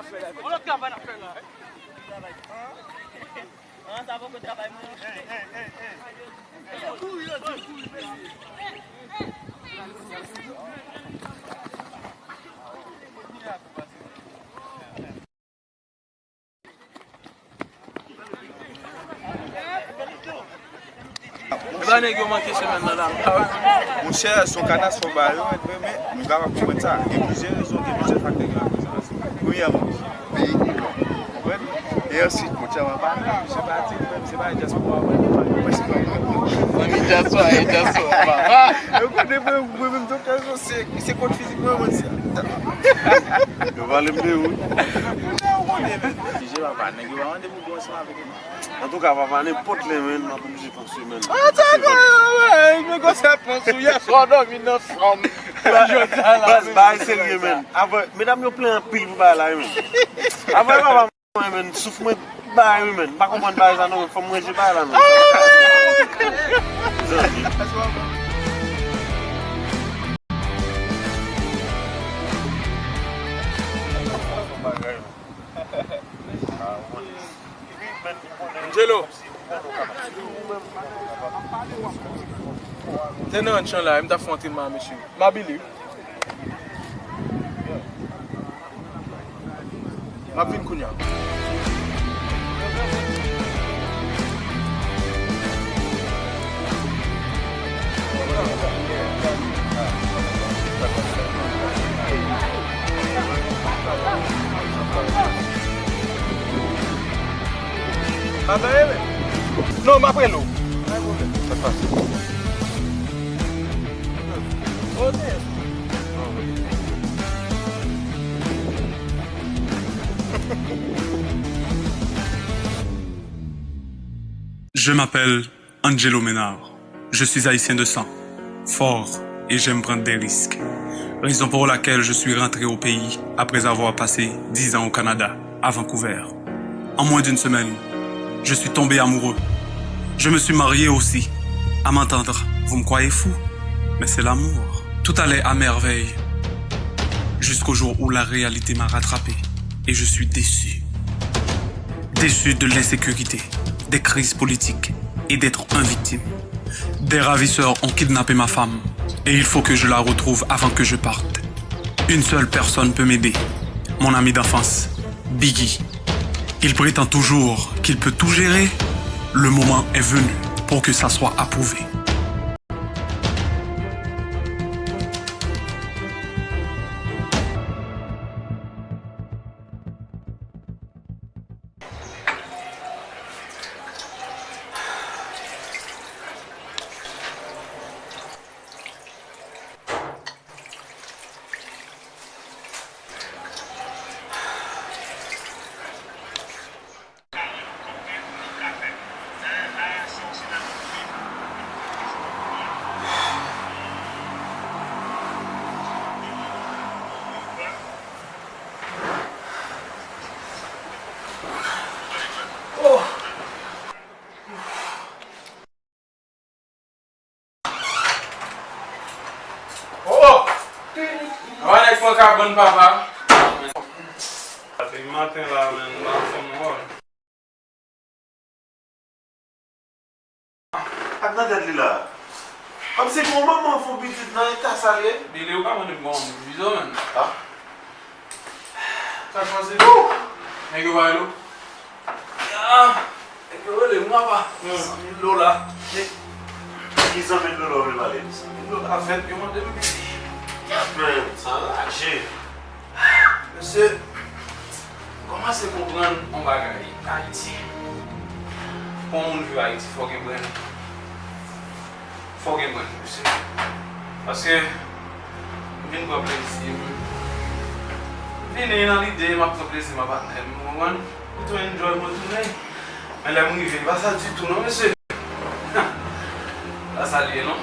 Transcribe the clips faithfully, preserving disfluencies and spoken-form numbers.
Yon lòt travay n ap fè la. An, sa poko travay mwen. Epa nèg yo manke semèn nan la. Monchè, se yon kataswòf ba yo, men nou kapab konprann sa. Gen plizyè rezon, gen plizyè faktè ki nan koze sa. Premyèman, peyi ki lwen. Konprann? E ansuit, monchè, mwen pa nan plizyè pati, mwen, se pa dyaspora, mwen, mwen, mwen, se pa mwen. Mwen, ni dyaspora, e dyaspora, papa. Yo konnen mwen, mwen menm, doktè, se, se kont fizik mwen, mwen, se. Yo pale m de ou. Yo konnen, men. Oblije, papa, nèg yo pa mande pou bon ansanm avèk yo. Antouka, papa, nenpòt lè, menn, m ap oblije panse, menn. Ah, ta va, wi, men gwo sa panse, yè swa w dòmi nan fanm. Jodi a la, baz, bagay serye, menn. Avan, medam yo plen anpil pou bagay la, wi, menn. Avan, papa, mwen, menn, souf mwen, bagay, wi, menn. M pa konprann bagay sa, non, menn. Fò m ranje bagay la, menn. Zanmi. Angelo. Te nan chan la, m t ap fè yon tretman a mesye. M abile. M ap vin kounye a. Pa tande, men. Non, m ap rele w. Pa gen pwoblèm. Sa k pase? Kote? Je m'appelle Angelo Ménard. Je suis haïtien de sang, fort et j'aime prendre des risques. Raison pour laquelle je suis rentré au pays après avoir passé dix ans au Canada, à Vancouver. En moins d'une semaine, je suis tombé amoureux. Je me suis marié aussi. À m'entendre, vous me croyez fou, mais c'est l'amour. Tout allait à merveille, jusqu'au jour où la réalité m'a rattrapé et je suis déçu. Déçu de l'insécurité, des crises politiques et d'être une victime. Des ravisseurs ont kidnappé ma femme et il faut que je la retrouve avant que je parte. Une seule personne peut m'aider, mon ami d'enfance, Biggie. Il prétend toujours qu'il peut tout gérer. Le moment est venu pour que ça soit approuvé. Oh! Apa nèg pran kabann papa? Depi maten la, menn, m pa fè m wòl. Ak nan tèt li la. Kòmsi gon manman fè yon pitit nan eta sa l ye. Bile, ou ka mande m kòman m vize w, menn. Ah. Sa k pase? Nèg yo pa rele w? Ah, nèg yo rele m, papa. Hmm. San mil dola. Ki san mil dola w vle pale? San mil dola fèt, yo mande m. Men, sa raje. Mesye, m kòmanse konprann yon bagay. Ayiti. Pou yon moun viv Ayiti, fò w gen brenn. Fò w gen brenn, mesye. Paske, m vin pran plezi m. M vini nan lide, m ap pran plezi m a patnè m, ou konprann? M tou enjoy mwen tounen. Men lè m rive, li pa sa ditou non, mesye. Pa sa l ye non.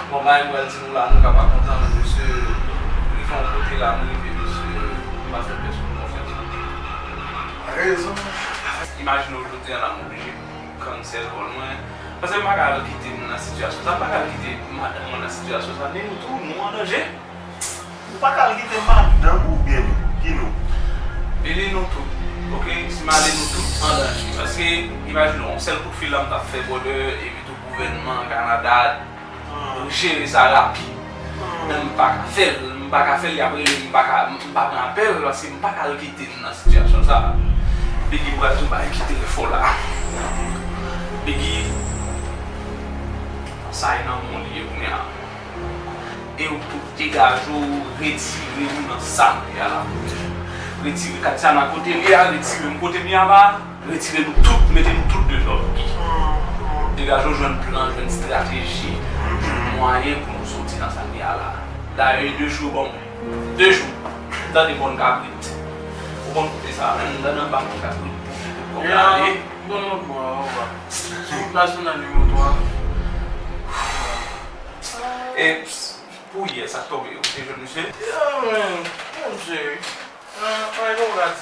Bon, bagay m pral di nou la, nou ka pa kontan, men mesye, rive yon kote la, m rive, mesye, m pa fè pèsonn konfyans. Rezon. Imajine w jodi a la, m oblije cancel vòl mwen. Paske m pa ka al kite nou nan sitiyasyon sa, m pa ka al kite madanm mwen nan sitiyasyon sa, ni nou tou, nou an danje. Ou pa ka al kite madanm ou oubyen nou? Ki nou? Li nou tout, oke? Si m ale nou tout an danje. Paske, imajine w, yon sèl kout fil la m t ap fè, brother, epi tou gouvènman Kanada, jere sa rapid. Men m pa ka fè l, m pa ka fè l, y ap rele m, m pa ka, m pa pran apèl, paske m pa ka al kite l nan sitiyasyon sa a. Biggie, m pral di w bagay ki trè fò la. Biggie, sa e nan men w li ye kounye a. E w tout degaje w, retire w nan sa nou ye a la. Retire Katiana kote l ye a, retire m kote m ye a la. Retire nou tout, mete nou tout deyò, Biggie. Degaje w, jwenn plan, jwenn estrateji, jwenn mwayen pou nou soti nan sa n ye a la. Dayè, de jou, bon, de jou. Tande, bon kabrit. Ou konn kote sa, menm nan, nan bak kabrit. Kòm la, e. Bon, bon, bon, bon. Sou plas nou nan nimewo twa. E, pou yè, sa k tonbe, ou te jwenn misye? Ya, men, bon, misye, wi. Ah, pa gen bagay.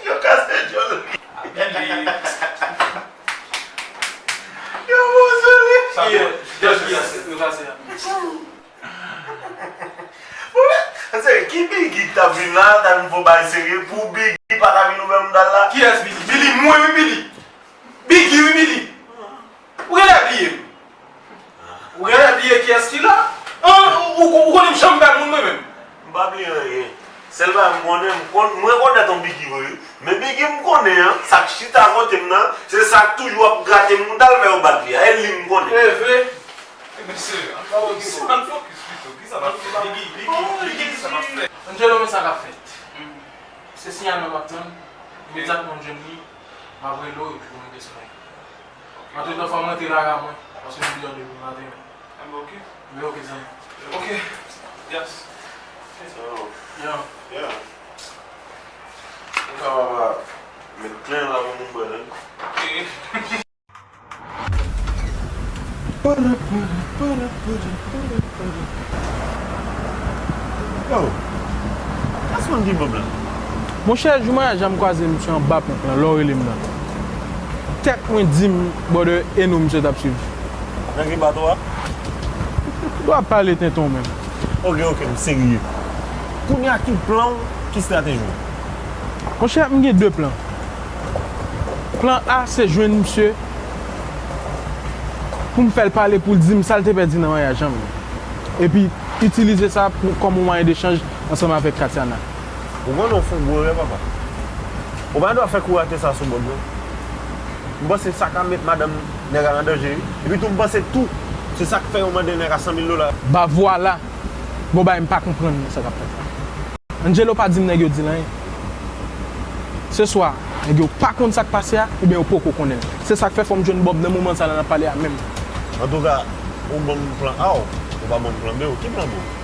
Yo kase djòl. Yo bozo li. Sa bon. Yes, yes, yo kase a. Bon, men, se ki Biggie ki t ap vin la, t ap vin fè yon bagay serye, pou Biggie pa ta vin ouvè mouda l la? Kiyès Biggie? Billy, mwen wi, Billy. Biggie wi, Billy. Ou genlè bliye m. Ou genlè bliye kiyès ki la? An, ou, ou, ou konnen m janm pè moun mwen menm. M pa bliye anyen. Sèl bagay m konnen, m konn, m rekonèt yon Biggie vre wi. Men Biggie m konnen an, sa k chita kote m nan, se sa k toujou ap grate m mouda l fè yo bat li a. E li m konnen. E vre? E mesye, ann fokis, ann fokis pito. Kisa n ap fè? Biggie, Biggie, Biggie, kisa n ap fè? Angelo, men sa k ap fèt. Se siyal mwen m ap tann. Imedyatman m jwenn li, m ap rele w epi pou nou desann. Antretan, fò m rantre lakay mwen, paske m vin dòmi depi maten. Anben, ok. Men ok, zanmi. Ok. Yes. So, yeah. Yeah. Ou kapab met kle an la pou nou bwè, non? Ok. Yo, kiyès moun ki bob la? Monchè, jou maryaj la, m kwaze misye anba ponp lan, lè w rele m nan. Tèt mwen di m, brother, e nou misye t ap swiv. Nèg ki bato a? Ou ap pale tenten w menm. Ok, ok, m serye. Kounye a, ki plan w, ki estrateji w? Monchè, m gen de plan. Plan A, se jwenn misye pou m fè l pale, pou l di m sa l te pèdi nan maryaj an. Epi, itilize sa pou, kòm yon mwayen dechanj ansanm avèk Katiana. Ou konnen w fè yon gwo erè, papa. Ou pa dwe fè kou rate sa sou bob, non. M panse sa ka met madanm nèg la an danje, wi. Epi tou, m panse tou, se sa k fè yo mande nèg la san mil dola. Bah voilà! Gon bagay m pa konprann nan sa k ap fèt la. Angelo pa di m nèg yo di l anyen. Se swa nèg yo pa konn sa k pase a, oubyen yo poko konnen l. Se sa k fè fò m jwenn bob nan moman sa la n ap pale a menm. Antouka, ou ban m plan A w, ou pa ban m plan B w. Ki plan B w?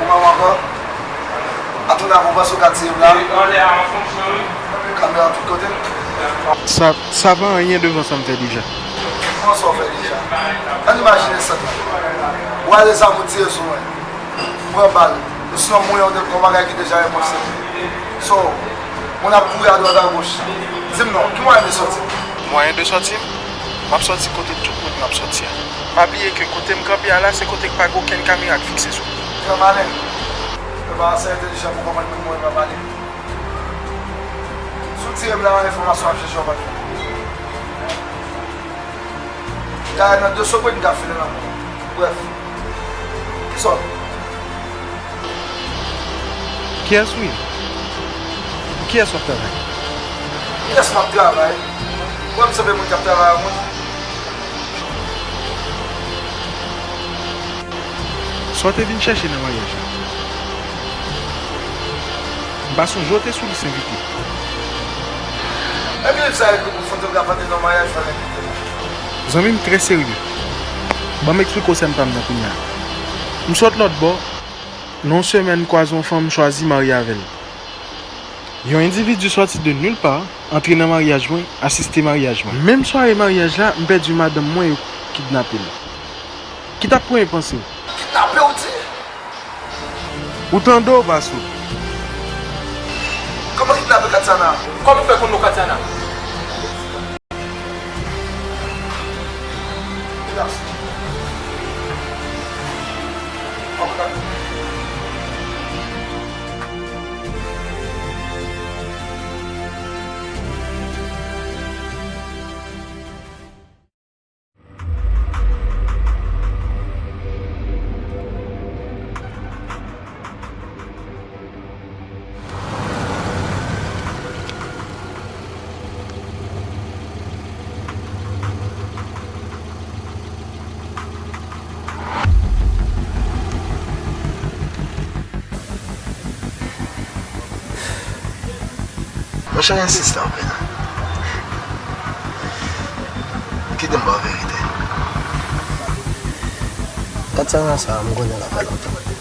Ou menm ankò? Antouna, pou panse w ka tiye m la? Kamera tout kote? Sa, sa pa anyen devan sa m fè deja. Kòman sa w fè deja? Ann imajine sèn nan. Ou ale zam ou tire sou mwen. Pran bal. Osinon mwen yon de- yon bagay ki deja enposib. So, moun ap kouri adwat agoch. Di m non, ki mwayen de sòti? Mwayen de sòti m? M ap sòti kote tout moun ap sòti a. Pa bliye ke kote m kanpe a la, se kote k pa gen okenn kamera k fikse sou mwen. Gran malen. Yo pa ase entèlijan pou konprann moun mwen pa pale. Si w tire m la, enfòmasyon ap chèche w pa jwenn. Dayè nan de segonn m ta file nan men w. Brèf. Kisa w? Kiyès ou ye? Pou kiyès w ap travay? Kiyès m ap travay? Ou wè m sanble moun k ap travay ak moun? Sa w te vin chèche nan maryaj la? M pa sonje w te sou lis envite. Epi liv sa ekri pou fotograf antre nan maryaj fò l envite. Zanmi m trè serye. Ban m eksplike w sèn pa m nan kounye a. M sot lòt bò, nan yon semèn m kwaze yon fanm m chwazi marye avè l. Yon endividi sòti de nil pa, antre nan maryaj mwen, asiste maryaj mwen. Menm sware maryaj la, m pèdi madanm mwen, yo kidnape l. Ki t ap premye panse w? Kidnape w di? Ou tande w pa sot? Kòman kidnape Katiana? Kòman w fè konn non Katiana? Elas. Fòk w gade. Monchè, ensiste anpil. Kite m ba w verite. Tatiana sa a, m konnen l ap fè lontan.